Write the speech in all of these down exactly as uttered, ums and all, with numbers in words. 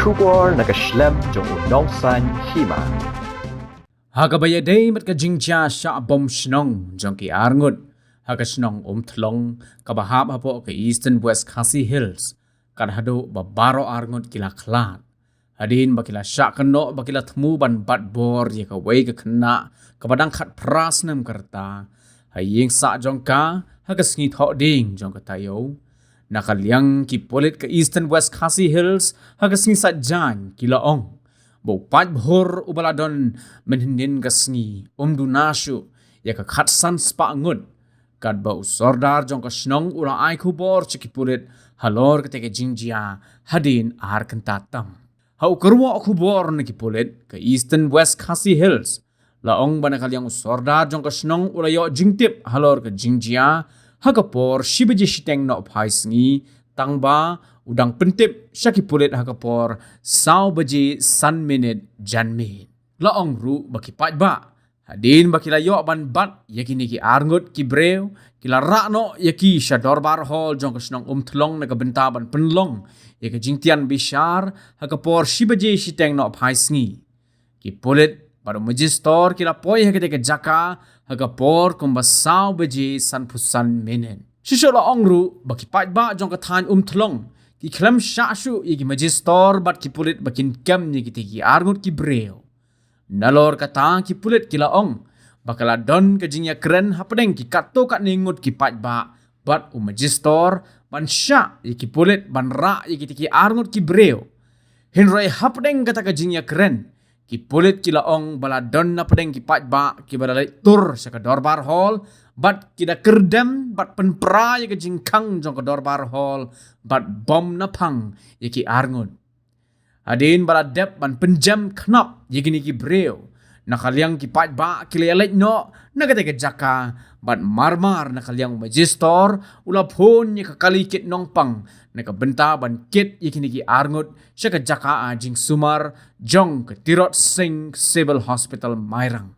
Khubor na ka shlem jong u Nongsaiñ Hima. Ha kaba ïadei bad ka jingjia shah bom shnong jong ki arngut ha ka shnong Umthlong, kaba hap hapoh ka Eastern West Khasi Hills, kat haduh ba baroh arngut ki la khlad hadien ba ki la shah kynnoh ba ki la thmu ban bat bor ïa kawei ka khynnah kaba dang khatphra snem ka rta ha ïing sah jong ka ha ka sngi Thohdieng jong ka taïew. Na ka liang ki pulit ka Eastern West Khasi Hills, ha ka sngi Saitjaiñ ki la ong ba u paidbhur uba la don mynhynnin ka sngi um duna shuh ïa ka khatsan spah ngut, katba u sordar jong ka shnong u la ai khubor sha ki pulit halor katei ka jingjia hadien ar kynta tam. Ha u kyrwoh khubor na ki pulit ka Eastern West Khasi Hills, la ong ba na ka liang u sordar jong ka shnong u la ïoh jingtip halor ka jingjia ha ka por shi baje shiteng nohphai sngi, tangba u dang pyntip sha ki pulit ha ka por saw baje san minit janmiet. La ong ruh ba ki paidbah, hadien ba ki la ïoh ban bat ïa kine ki arngut ki briew, ki la rah noh ïa ki sha Dorbar Hall jong ka shnong Umthlong na ka bynta ban pynlong ïa ka jingtian bishar ha ka por shi baje shiteng nohphai sngi. Ki pulit bad u majistor ki la poi ha katei ka jaka ha ka por kumba saw baje sanphew san minit. Shisha la ong ruh ba ki paidbah jong ka thaiñ Umthlong ki khlem shah shuh ïa ki majistor bad ki pulit ba kin kem ïa kitei ki arngut ki briew. Nalor kata ki pulit ki la ong ba ka la don ka jingïakren hapdeng ki katto katne ngut ki paidbah bad u majistor ban shah ïa ki pulit ban rah ïa kitei ki arngut ki briew. Hynrei hapdeng kata ka jingïakren, ki pulit ki la ong ba la don napdeng ki paidbah kiba la leit tur sha ka Dorbar Hall bad ki da kyrdem bad pynpra ïa ka jingkhang jong ka Dorbar Hall bad bom naphang ïa ki arngut. Hadien ba la dep ban pynjem khnap ïa kine ki briew, na ka liang ki paidbah ki la ïaleit noh na katei ka jaka bad marmar na ka liang u majistor u la phone ïa ka kali kit nongpang na ka bynta ban kit ïa kine ki arngut sha ka jaka ai jingsumar jong ka Tirot Sing Civil Hospital Mairang.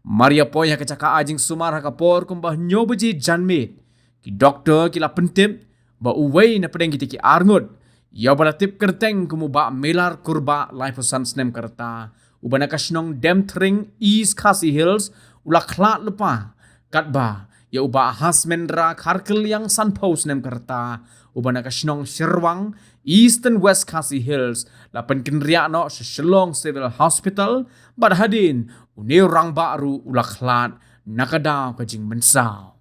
Mar ïa poi ha ka jaka ai jingsumar ha ka por kumba hynñiew baje janmiet, ki doktor ki la pyntip ba uwei napdeng kitei ki arngut, ïa uba la tip kyrteng kum u Bah Melar Kurbah, laiphew san snem ka rta, uba na ka shnong Demthring, East Khasi Hills, u la khlad lypa, katba ïa u Bah Hasmendra Kharkylliang, sanphew snem ka rta, uba na ka shnong Shyrwang, Eastern West Khasi Hills, la pynkynriah noh sha Shillong Civil Hospital bad hadien une u rangbah ruh u la khlad na ka daw ka jingmynsaw.